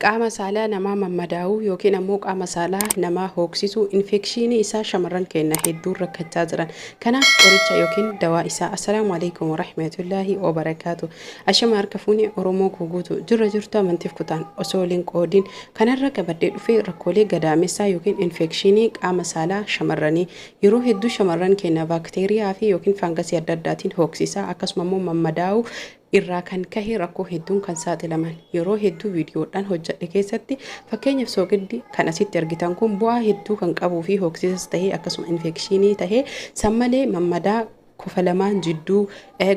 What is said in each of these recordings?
Qaama saalaa namaa mammadaa'uu yookiin ammoo qaama saalaa namaa hooksisuu, infekshinii isaa shamarran keenya hedduun rakkachaa jiran. Kanaaf qoricha yookiin dawaa isaa. Assalaamu alaikum warahmatullaahi wabarakaatu. Ashama harka fuunee Oromoo guutuu jirra jirtu amantiif kutaan osoo waliin qoodiin kanarra qabadhee dhufee rakkoolee gadaamessaa yookiin infekshinii qaama saalaa shamarranii yeroo hedduu shamarran keenya baakteeriyaa fi yookiin faangasii adda addaatiin hooksisaa akkasuma immoo mammadaa'uu irraa kan kahe rakkoo hedduun kan saaxilaman yeroo hedduu viidiyoodhaan hojjedhe keessatti, fakkeenyaaf soogiddi kan asitti argitan kun bu'aa hedduu kan qabuu fi hooksisas tahee akkasuma infekshinii tahee san malee mammadaa kofa lamaan jidduu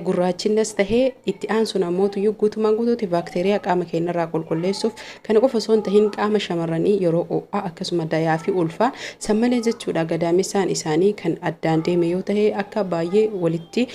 gurraachinnas tahee itti aansuun ammoo guutumaan guutuutti baakteeriyaa qaama keenyarraa qulqulleessuuf, kana qofa osoo hin tahin qaama shamarranii yeroo ho'aa akkasuma dayaa fi ulfaa san malee jechuudha gadaamessaan isaanii kan addaan deeme yoo tahe akka baay'ee walitti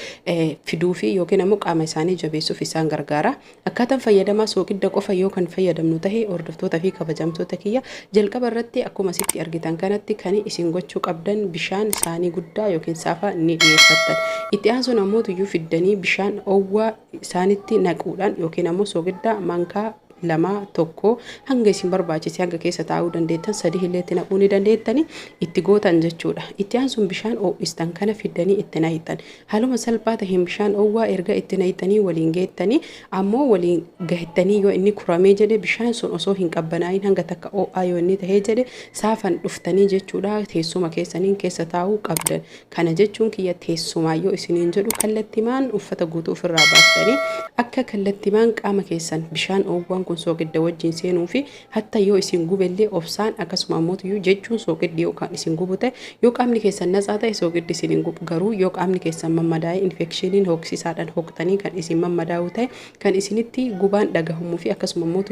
fiduu fi yookiin ammoo qaama isaanii jabeessuuf isaan gargaara. Akkaataan fayyadamaa soogidda qofa yoo kan fayyadamnu tahe, hordoftoota fi kabajamtoota kiyya, jalqaba irratti akkuma asitti argitan kanatti kan isin gochuu qabdan bishaan saanii guddaa yookiin saafaa ni dhiyeeffattan. Itti aansuun ammoo tuyyuu fiddanii bishaan oowwaa isaanitti naquudhaan yookiin ammoo soogidda maankaa 2, 1 hanga isin barbaachise, hanga keessa taa'uu dandeettan, 3 illee itti naquu ni dandeettani, itti gootan jechuudha. Itti aansuun bishaan ho'istan kana fiddanii itti naqxan. Haaluma salphaa taheen bishaan oowwaa erga itti naqxanii waliin geettanii ammoo waliin gahettanii yoo inni kuramee jedhe, bishaan sun osoo hin qabbanaa'in hanga takka ho'aa yoo inni tahee jedhe, saafan dhuftanii jechuudha teessuma keessaniin keessa taa'uu qabdan. Kana jechuun kiyya teessumaa yoo isiniin jedhu kallattimaan uffata guutuu ofirraa baastanii akka kallattimaan qaama keessan bishaan oowwaan kun soogidda wajjin seenuu fi hatta yoo isin gubellee obsaan, akkasuma ammoo jechuun soogiddi yookaan isin gubu ta'e, yoo qaamni keessan natsaa ta'e soogiddi isin hin gubu, garuu yoo qaamni keessan mammadaa'e infekshiniin hooksisaadhaan hooqtanii kan isin mammadaa'u ta'e kan isinitti gubaan dhagahumuu fi akkasuma ammoo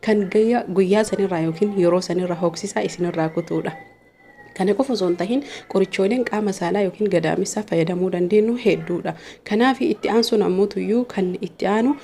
kan guyyaa sanirraa yookiin yeroo sanirraa hooksisaa isinirraa kutuudha. Kana qofa osoo hin tahin qorichooleen qaama saalaa yookiin gadaamessaa fayyadamuu dandeenyu hedduudha. Kanaaf itti aansuun ammoo kan itti aanu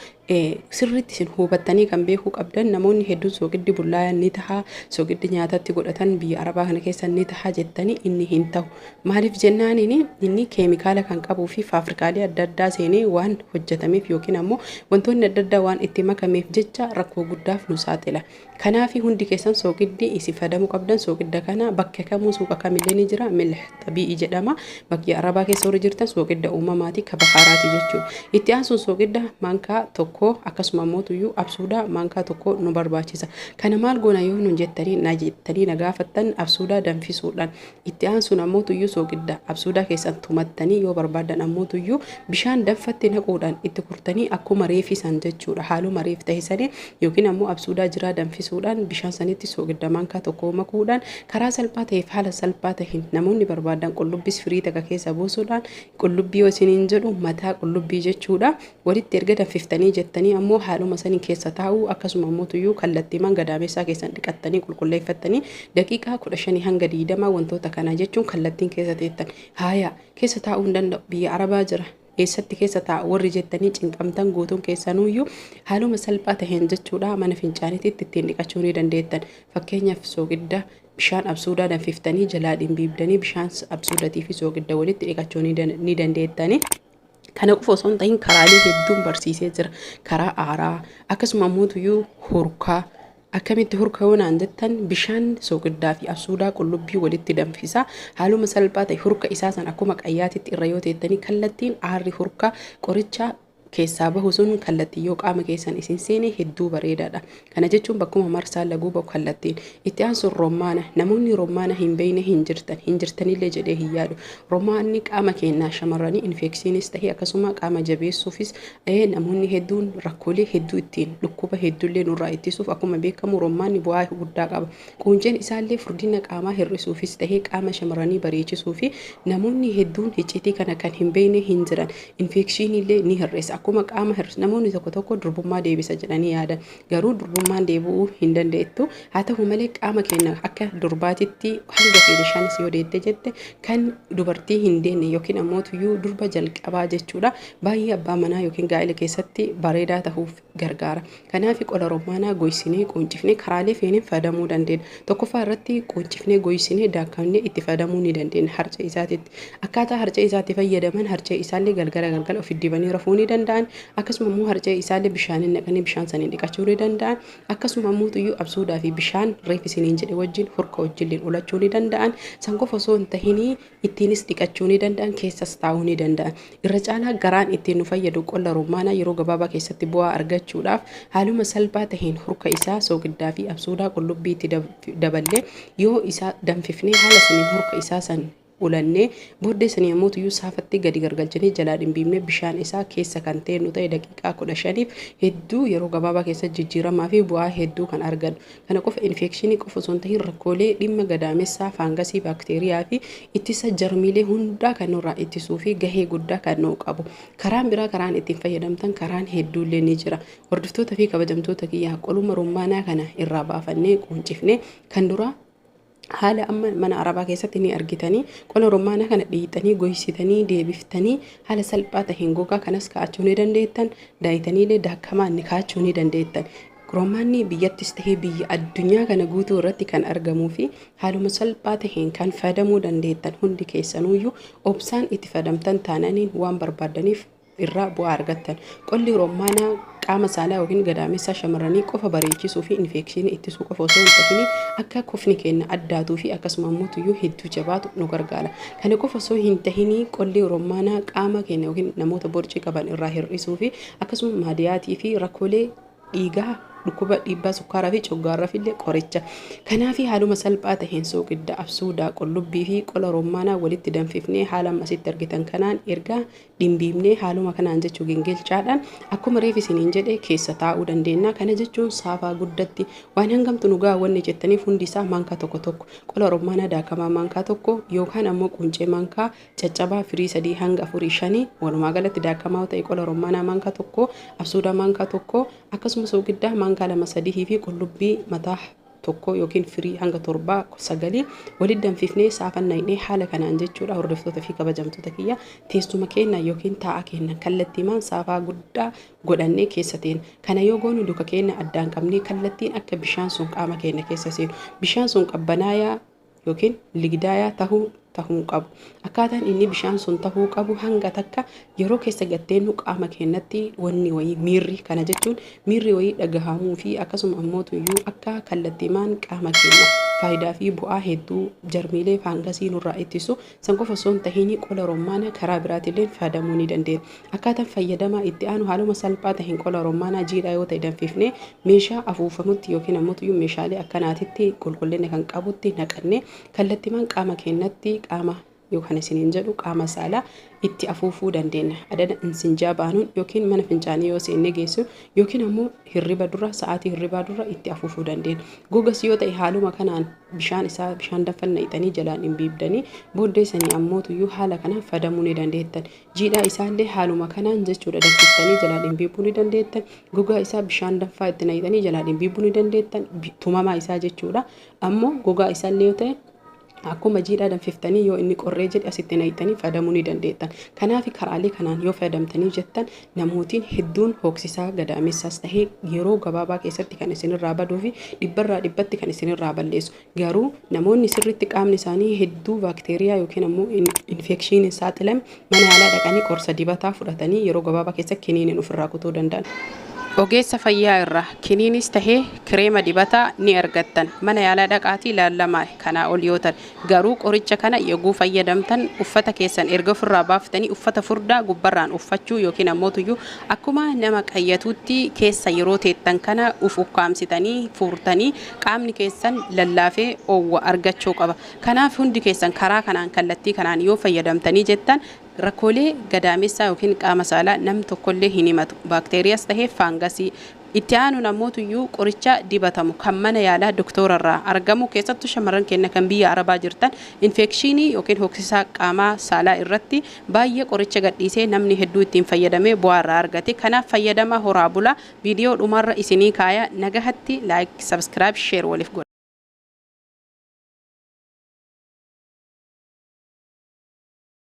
sirriitti isin hubattanii kan beekuu qabdan, namoonni hedduun soogiddi bullaayan ni taha, soogiddi nyaatatti godhatan biyya arabaa kana keessa ni taha jettanii, inni hin ta'u. Maaliif jennaaniin inni keemikaala kan qabuu fi faafrikaalee adda addaa seenee waan hojjetameef yookiin ammoo wantoonni adda addaa waan itti makameef jecha rakkoo guddaaf nu saaxila. Kanaaf hundi keessan soogiddi isin fayyadamuu qabdan soogidda kana bakka kamuu suuqa kamillee ni jira, milh xabii'i jedhama. Bakki arabaa keessa warri jirtan soogidda uumamaati ka bahaaraati jechuudha. Itti aansuun soogidda maankaa 1 akkasuma ammoo tuyyuu absuudaa maankaa 1 nu barbaachisa. Kana maal goona yoo nun jettanii na jettanii na gaafattan, absuudaa danfisuudhaan itti aansuun ammoo tuyyuu soogidda absuudaa keessan tumattanii yoo barbaadan ammoo tuyyuu bishaan danfatti naquudhaan itti kurtanii akkuma reefisan jechuudha. Haaluma reef ta'e sanii yookiin ammoo absuudaa jiraa danfisuudhaan bishaan sanitti soogidda maankaa 1 makuudhaan karaa salphaa ta'eef haala salphaa ta'een, namoonni barbaadan qullubbis firii takka keessa buusuudhaan, qullubbii yoo isiniin jedhu mataa qullubbii jechuudha. Walitti erga danfiftanii jettanii ammoo haaluma sanii keessa taa'uu, akkasuma ammoo tuyyuu kallattiimaan gadaamessaa keessan dhiqattanii qulqulleeffattanii daqiiqaa 15 hanga 20 wantoota kana jechuun kallattiin keessa teettan. Haaya, keessa taa'uu hin danda'u, biyya arabaa jira, eessatti keessa taa'a warri jettanii cinqamtan guutuun keessanuyyuu haaluma salphaa taheen jechuudha mana fincaaniitti ittiin dhiqachuu ni dandeettan. Fakkeenyaaf soogidda bishaan absuudaa danfiftanii jalaa dhimbiibdanii bishaan absuudatii fi soogidda walitti dhiqachuu ni dandeettani. Kana qofa osoo hin tahin karaalee hedduun barsiisee jira. Karaa aaraa akkasuma ammoo tuyyuu hurkaa. Akkamitti hurka yoo naan jettan, bishaan soogiddaa fi absuudaa qullubbii walitti danfisa. Haaluma salphaa ta'e hurka isaa san akkuma qayyaatitti irra yoo teettanii kallattiin aarri hurka qoricha keessaa bahu sun kallattii yoo qaama keessan isin seene hedduu bareedaadha. Kana jechuun bakkuma marsaa laguu bahu kallattiin. Itti aansuun rommaana. Namoonni rommaana hin beekne hin jirtan. Hin jirtanillee jedhee hin yaadu. Rommaanni qaama keenyaa shamarranii infekshiinis ta'e akkasuma qaama jabeessuufis, namoonni hedduun rakkoolee hedduu ittiin dhukkuba hedduullee nurraa ittisuuf akkuma beekamu rommaanni bu'aa guddaa qaba. Qunceen isaallee furdina qaamaa hir'isuufis ta'ee qaama shamarranii bareechisuu fi namoonni hedduun icciitii kana kan hin beekne hin jiran. Infekshiinillee ni hir'isa. Akkuma qaama hir'isa. Namoonni tokko tokko durbummaa deebisa jedhanii yaadan. Garuu durbummaan deebi'uu hin dandeettu. Haa ta'u malee qaama keenya akka durbaatitti hanga feete shanis yoo deette jette kan dubartii hin deenne yookiin ammoo tuyyuu durba jalqabaa jechuudha. Baay'ee abbaa manaa yookiin gaa'ela keessatti bareedaa ta'uuf gargaara. Kanaaf qola rommaanaa goysinee quncifnee karaalee feeneen fayyadamuu dandeenya. Tokkoffaa irratti quncifnee goysinee daakkamnee itti fayyadamuu ni dandeenya harca isaatitti. Akkaataa harca isaatti fayyadaman, harca isaallee galgala galgala ofi dibanii rafuu ni danda'ama. danda'an. Akkasuma immoo harcee isaallee bishaaniin naqanii bishaan saniin dhiqachuu ni danda'an. Akkasuma immoo tuyyuu absuudaa fi bishaan reef isiniin jedhe wajjin hurka wajjilleen ulachuu ni danda'an. San qofa osoo hin tahinii ittiinis dhiqachuu ni danda'an, keessas taa'uu ni danda'an. Irra caalaa garaan ittiin nu fayyadu qolla rummaanaa yeroo gabaabaa keessatti bu'aa argachuudhaaf haaluma salphaa taheen hurka isaa soogiddaa fi absuudaa qullubbii itti daballee yoo isaa danfifnee haala saniin hurka isaa san ulannee, booddee sanii ammoo tuyyuu saafatti gadi gargalchinee jalaa dhimbiibnee bishaan isaa keessa kan teennu ta'e daqiiqaa 15f, hedduu yeroo gabaabaa keessatti jijjiiramaa fi bu'aa hedduu kan argannu. Kana qofa, infekshinii qofa osoo hin tahin rakkoolee dhimma gadaamessaa, faangasii, baakteeriyaa fi ittisa jarmiilee hundaa kan nurraa ittisuu fi gahee guddaa kan nuu qabu. Karaan biraa karaan ittiin fayyadamtan karaan hedduullee ni jira. Hordoftoota fi kabajamtoota kiyyaa, qoluma rummaanaa kana irraa baafannee quuncifnee kan duraa haala amma mana arabaa keessatti ni argitanii, qola rummaanaa kana dhiixanii goysitanii deebiftanii haala salphaa taheen gogaa kanas kaa'achuu ni dandeettan, daayitaniilee daakamaa ni kaa'achuu ni dandeettan. Rummaanni biyyattis tahee biyya addunyaa kana guutuu irratti kan argamuu fi haaluma salphaa taheen kan fayyadamuu dandeettan, hundi keessanuuyyuu obsaan itti fayyadamtan taananiin waan barbaaddaniif irraa bu'aa argattan. Qolli rummaanaa qaama saalaa yookiin gadaamessaa shamarranii qofa bareechisuu fi infekshinii ittisuu qofa osoo hin tahin akka kofni keenya addaatuu fi akkasuma immoo tuyyuu hedduu jabaatu nu gargaara. Kana qofa osoo hin tahin qolli rummaanaa qaama keenya yookiin namoota borcii qaban irraa hir'isuu fi akkasuma maadiyaatii fi rakkoolee dhiigaa, dhukkuba dhiibbaa sukkaaraa fi coggaarraaf illee qoricha. Kanaaf haaluma salphaa taheen soogidda, absuudaa, qullubbii fi qola rummaanaa walitti danfifnee haala asitti argitan kanaan erga dhimbiibnee haaluma kanaan jechuu gingilchaadhaan akkuma reef isiniin jedhe keessa taa'uu dandeenya. Kana jechuun saafaa guddatti waan hangamtu nu ga'a wanni jettaniif hundi isaa maankaa tokko tokko, qola rummaanaa daakamaa maankaa tokko yookaan ammoo quncee maankaa caccabaa firii 3 hanga 4 5, walumaa galatti daakamaa ta'e qola rummaanaa maankaa tokko, absuudaa maankaa tokko, akkasuma soogiddaa maankaa 2 3 fi qullubbii mataa tokko yookiin firii hanga 7 9 walitti danfifnee saafan naqnee haala kanaan jechuudha. Hordoftoota fi kabajamtoota kiyya, teessuma keenya yookiin taa'a keenya kallattiimaan saafaa guddaa godhannee keessa teena. Kana yoo goonu luka keenya addaan qabnee kallattiin akka bishaan sun qaama keenya keessa seenu, bishaan sun qabbanaayaa yookiin ligdaayaa tahuu qabu. Akkaataan inni bishaan sun tahuu qabu hanga takka yeroo keessa gatteennu qaama keenyatti wanni wayii miirri, kana jechuun miirri wayii dhagahamuu fi akkasuma ammoo tuyyuu akka kallattiimaan qaama keenya faayidaa fi bu'aa hedduu jarmiilee faangasii nurraa ittisu. San qofa osoo hin tahin qola rummaanaa karaa biraatillee fayyadamuu ni dandeenya. Akkaataan fayyadamaa itti aanu haaluma salphaa taheen qola rummaanaa jiidhaa yoo ta'e danfifnee meeshaa afuufamutti yookiin ammoo tuyyuu meeshaalee akkanaatitti qulqullina kan qabutti naqannee kallattiimaan qaama keenyatti, qaama yookaan isiniin jedhu qaama saalaa itti afuufuu dandeenya. Adada insinjaa baanuun yookiin mana fincaanii yoo seennee geessu yookiin ammoo hirriba dura, sa'aatii hirribaa dura itti afuufuu dandeenya. Gogas yoo ta'e haaluma kanaan bishaan isaa bishaan danfan naqxanii jalaan dhimbiibdanii booddee sanii ammoo tuyyuu haala kanaan fayyadamuu ni dandeettan. Jiidhaa isaallee haaluma kanaan jechuudha danfiftanii jalaa dhimbiibuu ni dandeettan. Gogaa isaa bishaan danfaa itti naqxanii jalaa dhimbiibuu ni dandeettan. Tumamaa isaa jechuudha. Ammoo gogaa isaallee yoo ta'e akkuma jiidhaa danfiftanii yoo inni qorree jedhe asitti naqxanii fayyadamuu ni dandeettan. Kanaaf karaalee kanaan yoo fayyadamtanii jettan namootiin hedduun hooksisaa gadaamessaas tahee yeroo gabaabaa keessatti kan isinirraa baduu fi dhibbarraa dhibbatti kan isinirraa balleessu. Garuu namoonni sirriitti qaamni isaanii hedduu baakteeriyaa yookiin ammoo infekshiiniin saaxilame mana yaalaa dhaqanii qorsa dibataa fudhatanii yeroo gabaabaa keessatti kiniiniin ofirraa kutuu danda'an. Ogeessa fayyaa irraa kiniinis tahee kireema dibataa ni argattan. Mana yaalaa dhaqaatii ilaalamaa kanaa ol yoo ta'e. Garuu qoricha kana yogguu fayyadamtan uffata keessan erga ofirraa baaftanii uffata furdaa gubbarraan uffachuu yookiin ammoo tuyyuu akkuma nama qayyatuutti keessa yeroo teettan kana uf ukkaamsitanii fuurtanii qaamni keessan lallaafee oowwa argachuu qaba. Kanaaf hundi keessan karaa kanaan kallattii kanaan yoo fayyadamtanii jettan rakkoolee gadaamessaa yookiin qaama saalaa nam tokkollee hin himatu. Baakteeriyaas tahee faangasii. Itti aanuun ammoo tuyyuu qoricha dibatamu kan mana yaalaa doktoorarraa argamu, keessattuu shamarran keenya kan biyya arabaa jirtan infekshinii yookiin hoksisaa qaamaa saalaa irratti baay'ee qoricha gadhiisee namni hedduu ittiin fayyadamee bu'aa irraa argate. Kanaaf fayyadama, horaa bulaa. Viidiyoo dhumarra isinii kaaya. Nagahatti, like, subscribe, share waliif godha.